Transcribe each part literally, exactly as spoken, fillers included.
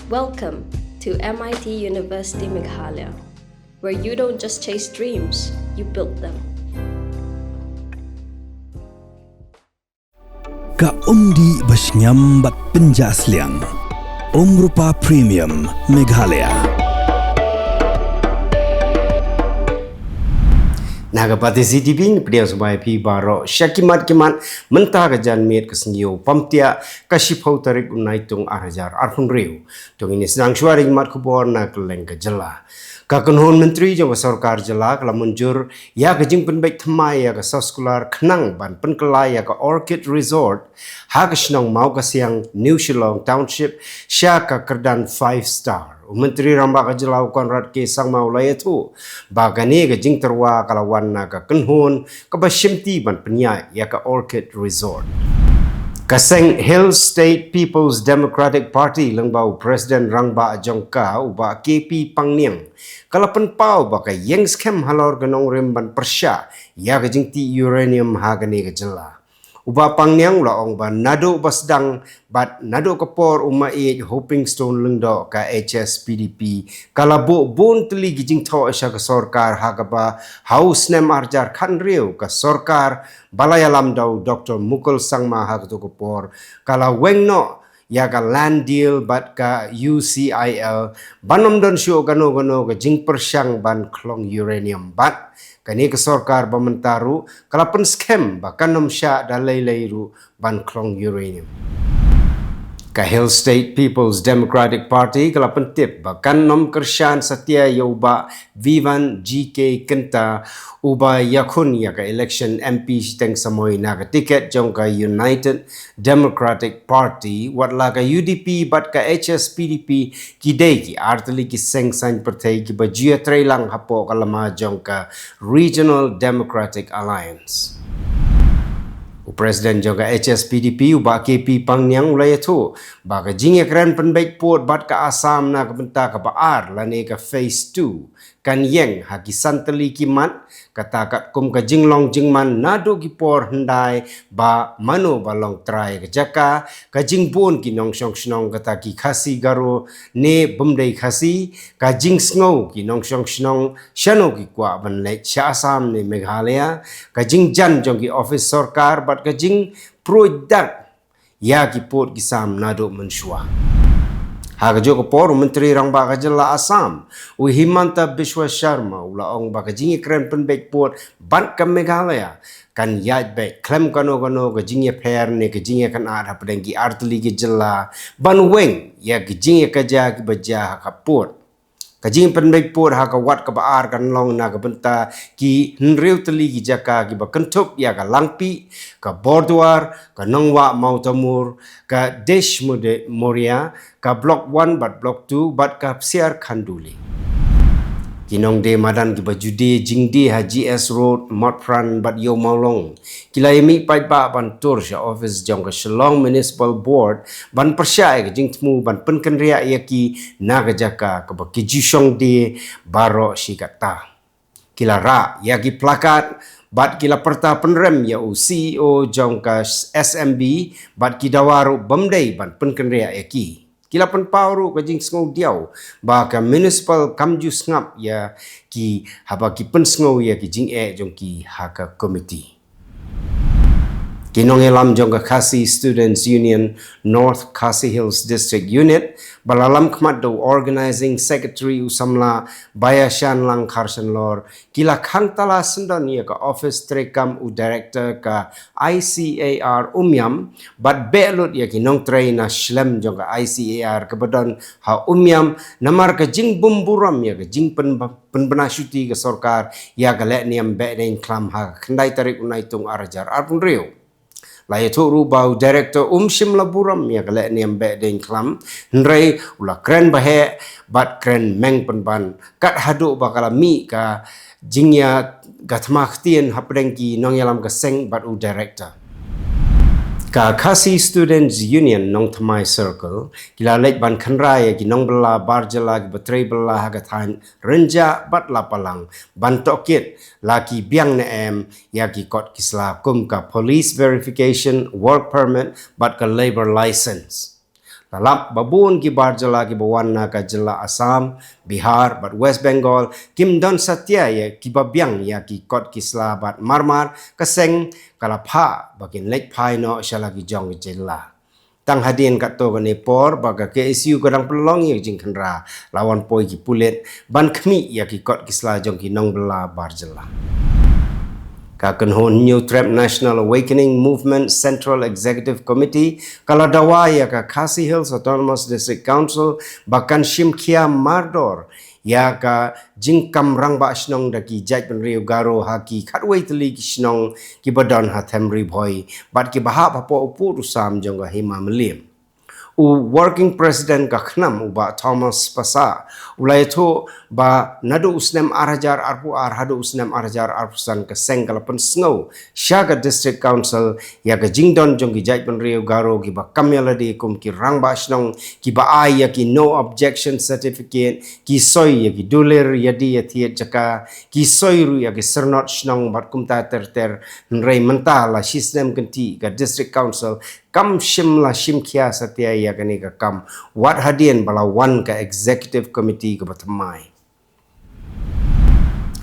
Welcome to M I T University Meghalaya, where you don't just chase dreams, you build them. Ka umdih ba shngiam bad pynjah sliang. Umrupa Premium Meghalaya. Na ka Batesi T V ngi pdiang sngewbha ïa phi baroh sha ki mat ki mat mynta ka janmiet ka sngi u Pamtiah ka shiphew tarik u Naitung ar hajar arphew hynriew. To ngin ïa sdang shuwa ïa ki mat khubor na kylleng ka jylla. Ka kynhun myntri jong ka sorkar jylla ka la mynjur ïa ka jingpynbeit thymmai ïa ka soskular khnang ban pynkylla ïa ka Orchid Resort ha ka shnong Mawkasiang, New Shillong Township sha ka kyrdan five star. U Myntri Rangbah ka jylla u Conrad K Sangma u la ïathuh ba kane ka jingtyrwa ka la wan na ka kynhun kaba shimti ban pynïaid ïa ka Orchid Resort. Ka seng Hill State People's Democratic Party lyngba u President Rangbah jong ka u Bah K P Pangniang ka la pynpaw ba ka ïeng skhem halor ka nongrim ban pyrshah ïa ka jingtih uranium ha kane ka jylla. U Bah Pangniang u la ong ba naduh ba sdang bad naduh ka por u Maieit Hopingstone Lyngdoh ka H S P D P ka la buh bun tylli ki jingthoh sha ka sorkar ha kaba ha u snem ar hajar khathynriew ka sorkar ba la ïalam da u Doktor Mukul Sangma ha kato ka por ka la weng noh ïa ka land deal bad ka U C I L ban ym don shuh kano kano ka jingpyrshang ban khlong uranium bad kane ka sorkar ba mynta ruh ka la pynskhem ba kan ym shah da lei lei ruh ban khlong uranium. Ka Hill State People's Democratic Party ka la pyntip ba kan ym kyrshan satia ïa u Bah Vivian G K Kynta uba ïakhun ïa ka election M P shiteng samoi na ka tiket jong ka United Democratic Party, wat la ka U D P bad ka H S P D P ki dei ki artylli ki seng saiñ pyrthei kiba ju ïatreilang hapoh ka lama jong ka Regional Democratic Alliance. U President jong ka H S P D P u Bah K P Pangniang u la ïathuh ba ka jingïakren pynbeit pud bad ka Assam na ka bynta kaba ar lane ka phase two kan ïeng ha ki san tylli ki mat, kata katkum ka jinglong jingman naduh ki por hyndai ba mano ba long trai ka jaka, ka jingbun ki nongshong shnong kata ki Khasi Garo ne bym dei Khasi, ka jingsngew ki nongshong shnong shano ki kwah ban leit sha Assam ne Meghalaya, ka jingjan jong ki office sorkar bad ka jingpruid dak ïa ki pud ki sam naduh mynshuwa. Ha kajuh ka por u Myntri Rangbah ka jylla Assam u Himanta Biswa Sharma u la ong ba ka jingïakren pynbeit pud bad ka Meghalaya kan ïaid beit khlem kano kano ka jingïapher ne ka jingïakynad hapdeng ki artylli ki jylla ban weng ïa ka jingïakajia kiba jia ha ka pud. Ka jingpynbeit pud ha ka wat kaba ar kan long na ka bynta ki hynriew tylli ki jaka kiba kynthup ïa ka Langpih, ka Borduar, ka Nongwah Mawtamur, ka Desh Moria, ka Block one bad Block two bad ka Psiar Khanduli. Ki nongdie madan kiba ju die jingdie ha G S Road, Motphran bad Ïew Mawlong ki la ïamih paidbah ban tur sha office jong ka Shillong Municipal Board ban pyrshah ïa ka jingthmu ban pynkynriah ïa ki na ka jaka kaba ki ju shong die baroh shi katta. Ki la rah ïa ki plakat bad ki la pyrta pynrem ïa u C E O jong ka S M B bad ki dawa ruh bym dei ban pynkynriah ïa ki. Ki la pynpaw ruh ka jingsngew diaw ba ka municipal kam ju sngap ïa ki haba ki pynsngew ïa ki jingeh jong ki ha ka komiti. Ki nongïalam jong ka Khasi Students Union North Khasi Hills District Unit ba la lam khmat da u Organizing Secretary u samla Baiashanlang Kharshanlor ki la khang tala syndon ïa ka office treikam u director ka I C A R Umiam bad beh lut ïa ki nongtrei na shlem jong ka I C A R kaba don ha Umiam namar ka jingbymburom ïa ka jingpynbna shuti ka sorkar ïa ka lehniam behdeiñ khlam ha ka khyndai tarik u Naitung ar hajar arphew hynriew. La ïathuh ruh ba u director um shym la burom ïa ka lehniam behdeiñ khlam hynrei u la kren baheh bad kren meng pynban kat haduh ba ka la mih ka jingïa ka thma ktien hapdeng ki nongïalam ka seng bad u director. Ka Khasi Students Union Nongthymmai Circle ki la leit ban kynra ïa ki nongbylla bar jylla kiba trei bylla ha ka thaiñ Rynjah bad Lapalang ban tohkit la ki biang ne em ïa ki kot ki sla kum ka police verification, work permit bad ka labour license. Ka lap ba bun ki bar jylla kiba wan na ka jylla Assam, Bihar bad West Bengal kim don satia ïa kiba biang ïa ki kot ki sla bad marmar ka seng ka la phah ba kin leit phai noh sha la ki jong ki jylla. Tang hadien katto katne por ba ka K S U ka dang pynlong ïa ka jingkhynra, la wan poi ki pulit ban khmih ïa ki kot ki sla jong ki nongbylla bar jylla. Ka kynhun Hynñiewtrep National Awakening Movement Central Executive Committee ka la dawa ïa ka Khasi Hills Autonomous District Council ba kan shim khia mardor ïa ka jingkam rangbah shnong da ki jaitbynriew Garo ha ki khatwei tylli ki shnong kiba don ha Them Ri Bhoi bad kiba hap hapoh u pud u sam jong ka Hima Mylliem. U Working President ka KHNAM, u Bah Thomas Passah, u la ïathuh ba naduh u snem ar hajar arphew ar haduh u snem ar hajar arphew san ka seng ka la pynsngew sha ka District Council ïa ka jingdon jong ki jaitbynriew Garo kiba kam ïa lade kum ki rangbah shnong, kiba ai ïa ki no objection certificate, ki soi ïa ki dulir ïa die ïa thied jaka, ki soi ruh ïa ki syrnod shnong bad kumta ter ter. Hynrei mynta la shi snem kynthih ka District Council kam shym la shim khia satia ïa kane ka kam wat hadien ba la wan ka Executive Committee kaba thymmai.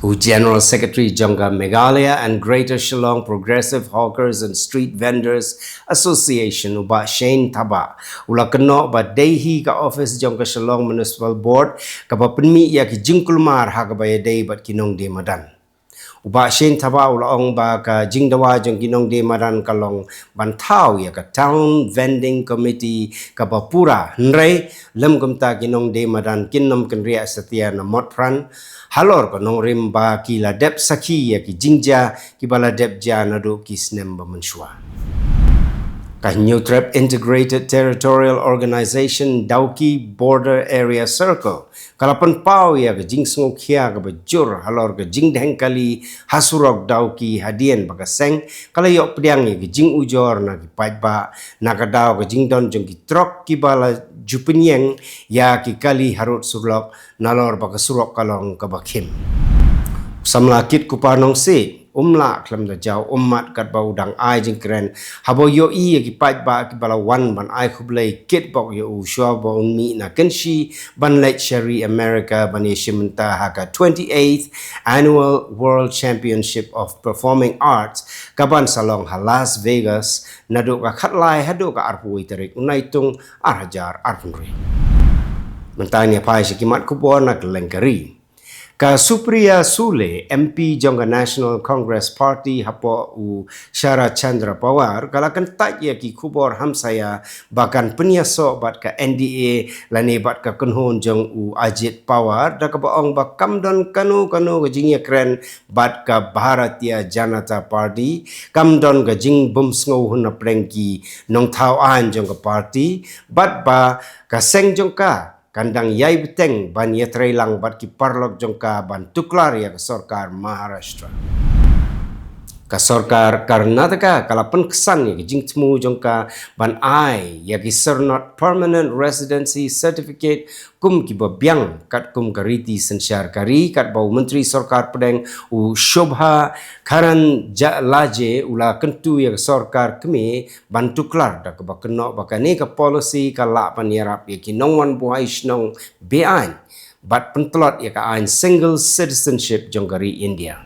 U General Secretary jong ka Meghalaya and Greater Shillong Progressive Hawkers and Street Vendors Association, u Bah Shane Thabah, u la kynnoh ba dei hi ka office jong ka Shillong Municipal Board kaba pynmih ïa ki jingkulmar ha kaba ïadei bad ki nongdie madan. U Bah Shane Thabah u la ong ba ka jingdawa jong ki nongdie madan ka long ban thaw ïa ka Town Vending Committee kaba pura, hynrei lym kumta ki nongdie madan kin nym kynriah satia na Motphran halor ka nongrim ba ki la dep sakhi ïa ki jingjia kiba la dep jia naduh ki snem ba mynshuwa. Ka Hynñiewtrep Integrated Territorial Organization Dawki Border Area Circle ka la pynpaw ïa ka jingsngewkhia kaba jur halor ka jingdheng kali ha surok Dawki hadien ba ka seng ka la ïoh pdiang ïa ka jingujor na ki paidbah na ka daw ka jingdon jong ki trok kiba la ju pynïeng ïa ki kali harud surok nalor ba ka surok ka long kaba khim. U samla Kitkupa Nongsiej um lah khlem da jaw ummat katba u dang ai jingkren haba u ïohi ïa ki paidbah kiba la wan ban ai khublei kitbok ïa u shuwa ba un mih na Kynshi ban leit sha ri America ban ïashim bynta ha ka twenty-eighth Annual World Championship of Performing Arts kaban sa long ha Las Vegas naduh ka khatlai haduh ka arphew tarik u Naitung ar hajar arphew hynriew. Mynta ngin ïa phai sha ki mat khubor na kylleng ka ri. Ka Supriya Sule, M P jong ka National Congress Party hapoh u Sharat Chandra Pawar, ka la kyntait ïa ki khubor hamsaïa ba kan pynïasoh bad ka N D A lane bad ka kynhun jong u Ajit Pawar da kaba ong ba kam don kano kano ka jingïakren bad ka Bharatiya Janata Party, kam don ka jingbymsngewhun na pdeng ki nongthaw aiñ jong ka party, bad ba ka seng jong ka kan dang ïai bteng ban ïatreilang bad ki paralok jong ka ban tuklar ïa ka sorkar Maharashtra. Ka sorkar Karnataka ka la pynksan ïa ka jingthmu jong ka ban ai ïa ki syrnod Permanent Residency Certificate kum kiba biang katkum ka riti synshar ka ri, katba u Myntri Sorkar Pdeng u Shobha Karandlaje u la kyntu ïa ka sorkar kmie ban tuklar da kaba kynnoh ba kane ka policy ka lah ban ïarap ïa ki nongwan buhai shnong be-aiñ bad pyntlot ïa ka aiñ single citizenship jong ka ri India.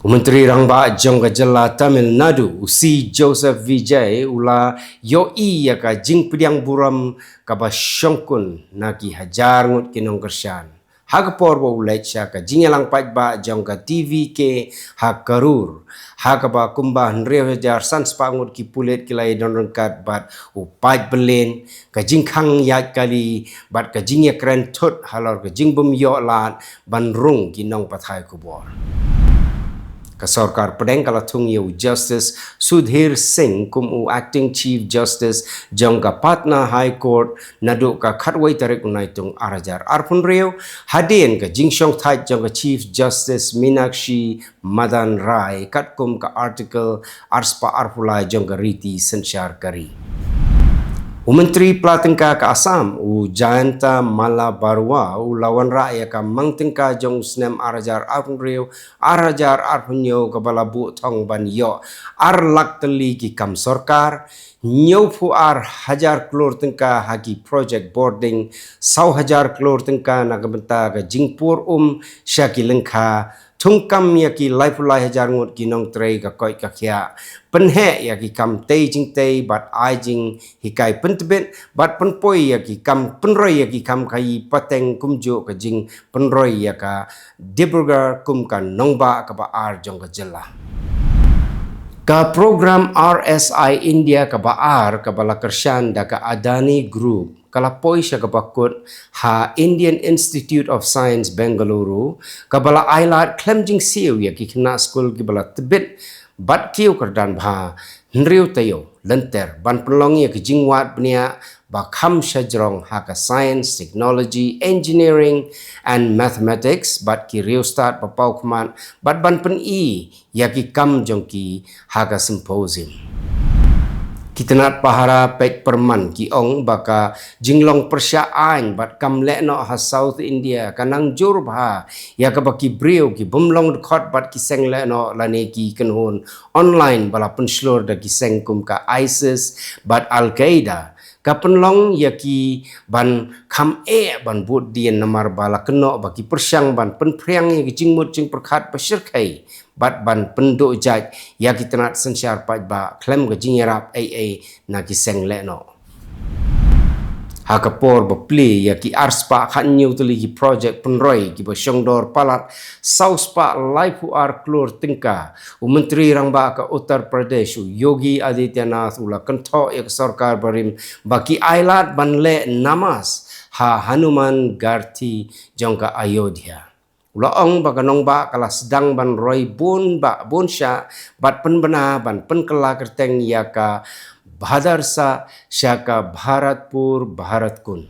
U Myntri Rangbah jong ka jylla Tamil Nadu, u C Joseph Vijay, u la ïohi ïa ka jingpdiang burom kaba shongkun na ki hajar ngut ki nongkyrshan ha ka por ba u leit sha ka jingïalang paidbah jong ka T V K ha Karur, ha kaba kumba hynriew hajar san spah ngut ki pulit ki la ïadon ryngkat bad u paid bylin, ka jingkhang ïaid kali bad ka jingïakren thut halor ka jingbym ïoh lad ban rung ki nongpathai khubor. Ka sorkar pdeng ka la thung ïa u Justice Sudhir Singh kum u Acting Chief Justice jong ka Patna High Court naduh ka khatwei tarik u Naitung ar hajar arphew hynriew, hadien ka jingshongthait jong ka Chief Justice Meenakshi Madan Rai katkum ka Article arspah arphew lai jong ka riti synshar ka ri. U Myntri Pla Tyngka ka Assam, u Jayanta Malla Barua, u la wanrah ïa ka mang tyngka jong u snem ar hajar arphew hynriew, ar hajar arphew hynñiew kaba la buh thong ban ïoh ar lak tylli ki kam sorkar, hynñiewphew ar hajar klur tyngka ha ki project bording, saw hajar klur tyngka na ka bynta ka jingpur um sha ki lyngkha, thungkam ïa ki laiphew lai hajar ngut ki nongtrei ka koit ka khiah, pynheh ïa ki kam tei jingtei bad ai jinghikai pyntbit bad pynpoi ïa ki kam, pynroi ïa ki kam khaïi pateng, kumjuh ka jingpynroi ïa ka Dibrugarh kum ka nongbah kaba ar jong ka jylla. Ka program R S I India kaba ar kaba la kyrshan da ka Adani Group ka la poi sha kaba kut ha Indian Institute of Science, Bengaluru, kaba la ailad khlem jingsiew ïa ki khynnah skul kiba la tbit bad kiew kyrdan bha hynriew taïew lynter ban pynlong ïa ki jingwad bniah ba kham shajrong ha ka science, technology, engineering and mathematics bad ki riewstad ba paw khmat bad ban pyni ïa ki kam jong ki ha ka symposium. Ki tnat pahara peit pyrman ki ong ba ka jinglong pyrshah aiñ bad kam leh noh ha South India ka nang jur bha ïa kaba ki briew ki bym long dkhot bad ki seng leh noh lane ki kynhun online ba la pynshlur da ki seng kum ka ISIS bad Al Qaeda ka pynlong ïa ki ban kham eh ban bud dien namar ba la kynnoh ba ki pyrshang ban pynphriang ïa ki jingmut jingpyrkhat ba shyrkhei bad ban pynduh jait ïa ki tnat synshar paidbah khlem ka jingïarap ei ei na ki seng leh noh. Ha ka por ba plie ïa ki arspah khathynñiew tylli ki project pynroi kiba shongdor palat sawspah laiphew ar klur tyngka, u Myntri Rangbah ka Uttar Pradesh, u Yogi Adityanath, u la kynthoh ïa ka sorkar barim ba ki ailad ban leh namas ha Hanuman Gharti jong ka Ayodhya. U la ong ba ka nongbah ka la sdang ban roi bun bah bun shah bad pynbna ban pynkylla kyrteng ïa ka Bhadarsah sha ka Bharatpur Bharatkund.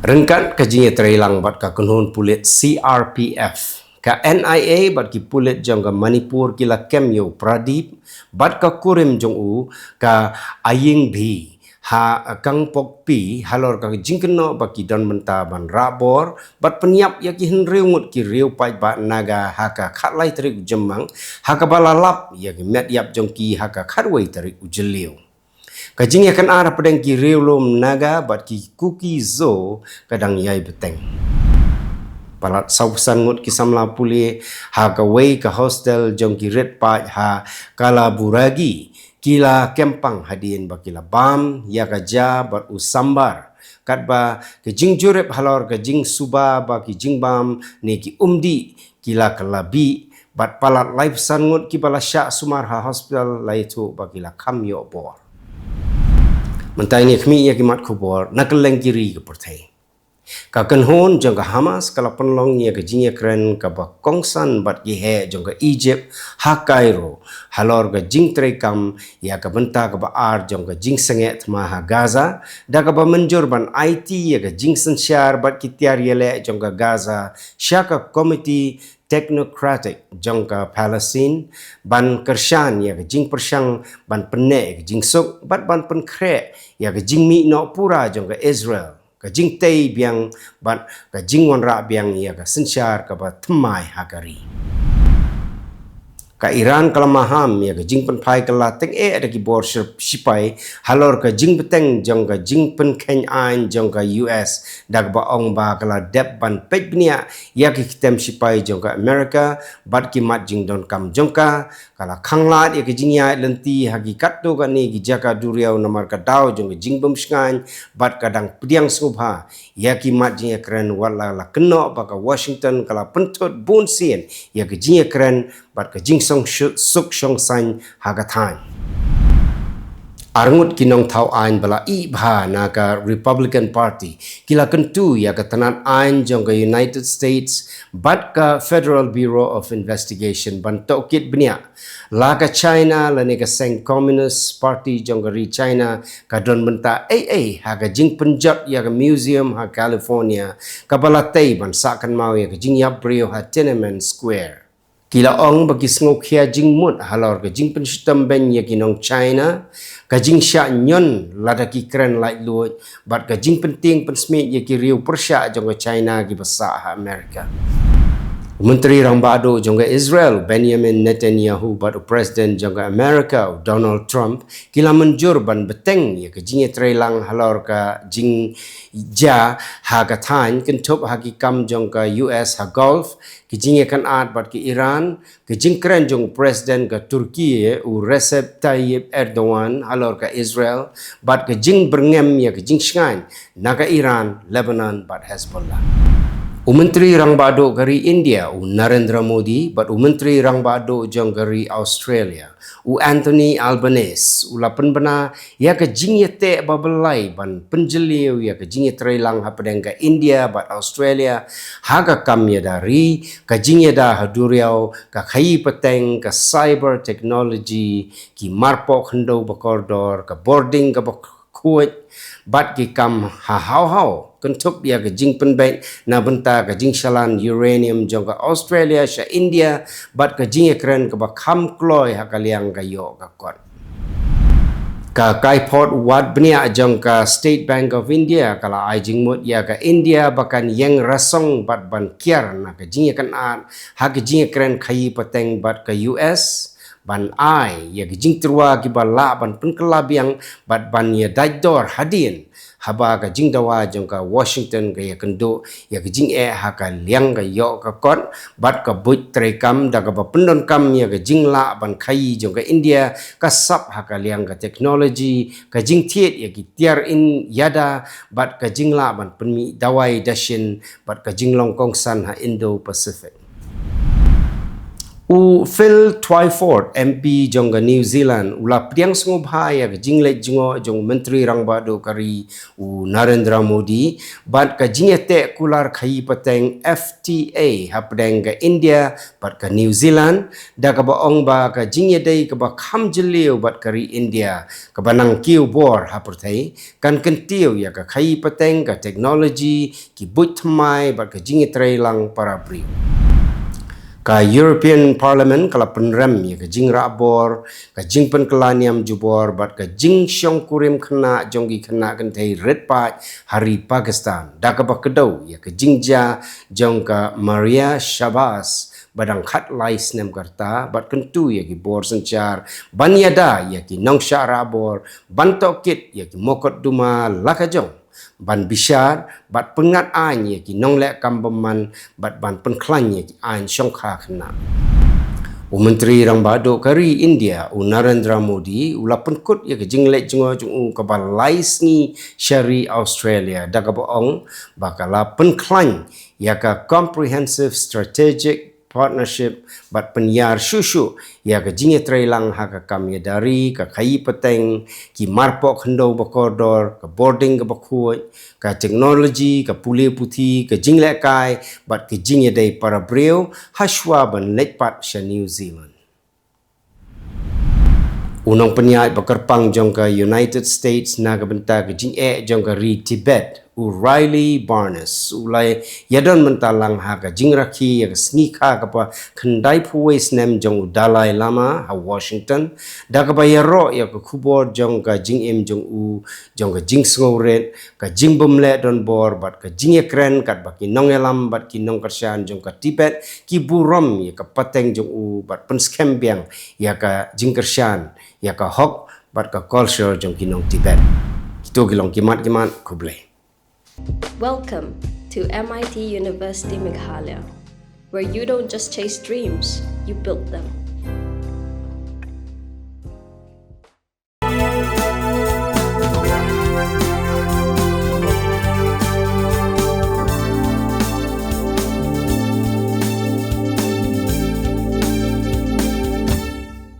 Ryngkat ka jingïatreilang bad ka kynhun pulit C R P F, ka N I A bad ki pulit jong ka Manipur ki la kem ïa u Pradip bad ka kurim jong u ka Ayingbhi ha Kangpokpi halor ka jingkynnoh ba ki don bynta ban rah bor bad pynïap ïa ki hynriew ngut ki riew paidbah Naga ha ka khatlai tarik u Jymmang ha kaba la lap ïa ki met ïap jong ki ha ka khatwei tarik u Jylliew. Ka jingïakynad hapdeng ki riewlum Naga bad ki Kuki Zo ka dang ïai bteng. Palat sawphew san ngut ki samla pule ha kawei ka hostel jong ki rit paid ha Kalaburagi ki la kem pang hadien ba ki la bam ïa ka ja bad u sambar. Katba ka jingjurip halor ka jingsuba ba ki jingbam ne ki umdih ki la kylla bih bad palat laiphew san ngut kiba la shah sumar ha hospital la ïathuh ba ki la kham ïoh bor. Mynta ngin ïa khmih ïa ki mat khubor na kylleng ki ri ka pyrthei. Ka kynhun jong ka Hamas ka la pynlong ïa ka jingïakren kaba kongsan bad ki heh jong ka Egypt ha Cairo halor ka jingtreikam ïa ka bynta kaba ar jong ka jingsangeh thma ha Gaza, da kaba mynjur ban aiti ïa ka jingsynshar bad ki tiar ïaleh jong ka Gaza sha ka komiti technocratic jong ka Palestine ban kyrshan ïa ka jingpyrshang ban pynneh ïa ka jingsuk bad ban pynkhreh ïa ka jingmih noh pura jong ka Israel, ka jingtei biang bad ka jingwanrah biang ïa ka synshar kaba thymmai ha ka ri. Ka Iran ka la maham ïa ka jingpynphai kylla tyngeh da ki bor shir-, shipai halor ka jingbteng jong ka jingpynkheiñ aiñ jong ka U S, da kaba ong ba ka la dep ban peit bniah ïa ki kytem shipai jong ka Amerika bad ki mat jingdonkam jong ka. Ka la khanglad ïa ka jingïaid lynti ha ki katto katne ki jaka duriaw namar ka daw jong ka jingbymshngaiñ bad ka dang pdiang sngewbha ïa ki mat jingïakren, wat la la kynnoh ba ka Washington ka la pynthut bun sien ïa ka jingïakren bad ka jingsuk shongsain ha ka thaiñ. Arngut ki nongthaw aiñ ba la ih bha na ka Republican Party ki la kyntu ïa ka tnat aiñ jong ka United States bad ka Federal Bureau of Investigation ban tohkit bniah la ka China lane ka seng Communist Party jong ka ri China ka don bynta ei ei ha ka jingpynjot ïa ka museum ha California kaba la tei ban sah kynmaw ïa ka jingïap briew ha Tiananmen Square. Ki la ong ba ki sngewkhia jingmut halor ka jingpynshitom beiñ ïa ki nong China, ka jingshah ñion lada ki kren laitluid, bad ka jingpyntieng pynsmiej ïa ki riew pyrshah jong ka China kiba sah ha Amerika. U Myntri Rangbah Duh jong ka Israel, Benjamin Netanyahu, bad u President jong ka Amerika, u Donald Trump, ki la mynjur ban bteng ïa ka jingïatreilang halor ka jingjia ha ka thaiñ kynthup ha ki kam jong ka U S ha Gulf, ka jingïakynad bad ka Iran, ka jingkren jong u President ka Turkey, u Recep Tayyip Erdogan, halor ka Israel, bad ka jingbyrngem ïa ka jingshngaiñ na ka Iran, Lebanon, bad Hezbollah. U Myntri Rangbah Duh ka ri India, u Narendra Modi, bad u Myntri Rangbah Duh jong ka ri Australia, u Anthony Albanese, u la pynbna ïa ka jingïateh ba byllai ban pynjylliew ïa ka jingïatreilang hapdeng ka India bad Australia ha ka kam ïada ri, ka jingïada ha duriaw, ka khaïi pateng, ka cyber technology, ki marpoh khyndew ba kordor, ka bording kaba khuid, bad ki kam ha haw haw kynthup ïa ka jingpynbeit na bynta ka jingshalan uranium jong ka Australia sha India, bad ka jingïakren kaba kham kloi ha ka liang ka ïoh ka kot. Ka kaiphod wad bniah jong ka State Bank of India ka la ai jingmut ïa ka India ba kan ïeng rasong bad ban kiar na ka jingïakynad ha ka jingïakren khaïi pateng bad ka U S, ban ai ïa ka jingtyrwa kiba lah ban pynkylla biang bad ban ïadait dor hadien, haba ka jingdawa jong ka Washington ka ïakynduh ïa ka jingeh ha ka liang ka ïoh ka kot bad ka buit treikam, da kaba pyndonkam ïa ka jinglah ban khaïi jong ka India ka sap ha ka liang ka teknoloji, ka jingthied ïa ki tiar ïada, bad ka jinglah ban pynmih dawai dashin, bad ka jinglong kongsan ha Indo-Pacific. U Phil Twyford, M P jong ka New Zealand, u la pdiang sngewbha ïa ka jingleit jngoh jong u Myntri Rangbah Duh ka ri, u Narendra Modi, bad ka jingïateh kular khaïi pateng F T A hapdeng ka India bad ka New Zealand, da kaba ong ba ka jingïadei kaba kham jylliew bad ka ri India, kaba nang kiew bor ha pyrthei, kan kyntiew ïa ka khaïi pateng, ka teknoloji, ki buit thymmai bad ka jingïatreilang para briew. Ka European Parliament ka la pynrem ïa ka jingrah bor, ka jingpynkylla niam jubor bad ka jingshongkurim khynnah jong ki khynnah kynthei rit paid ha ri Pakistan, da kaba kdew ïa ka jingjia jong ka Maria Shabazz ba dang khatlai snem ka rta, bad kyntu ïa ki bor synshar ban ïada ïa ki nongshah rah bor ban tohkit ïa ki mokotduma la ka jong, ban bishar bad pynngat aiñ ïa ki nongleh kam bymman bad ban pynkhlaiñ ïa ki aiñ shongkha khynnah. U Myntri Rangbah Duh ka ri India, u Narendra Modi, u la pynkut ïa ka jingleit jngoh jong u kaba lai sngi sha ri Australia, da kaba ong ba ka la pynkhlaiñ ïa ka Comprehensive Strategic Partnership bad pynïar shuh shuh ïa ka jingïatreilang ha ka kam ïada ri, ka khaïi pateng, ki marpoh khyndew ba kordor, ka bording kaba khuid, ka teknoloji, ka pule puthi, ka jinglehkai bad ka jingïadei para briew, hashwa ban leit pat sha New Zealand. U nongpynïaid ba kyrpang jong ka United States na ka bynta ka jingeh jong ka ri Tibet, u Riley Barnes, u la ïadon mynta lang ha ka jingrakhe ïa ka sngi kha kaba khyndaiphew wei snem jong u Dalai Lama ha Washington, da kaba ïaroh ïa ka khubor jong ka jingim jong u, jong ka jingsngewrit, ka jingbymleh donbor bad ka jingïakren katba ki nongïalam bad ki nongkyrshan jong ka Tibet ki burom ïa ka pateng jong u bad pynskhem biang ïa ka jingkyrshan ïa ka hok bad ka culture jong ki nong Tibet. Kito ki long ki mat ki mat, khublei. Welcome to M I T University Meghalaya, where you don't just chase dreams, you build them.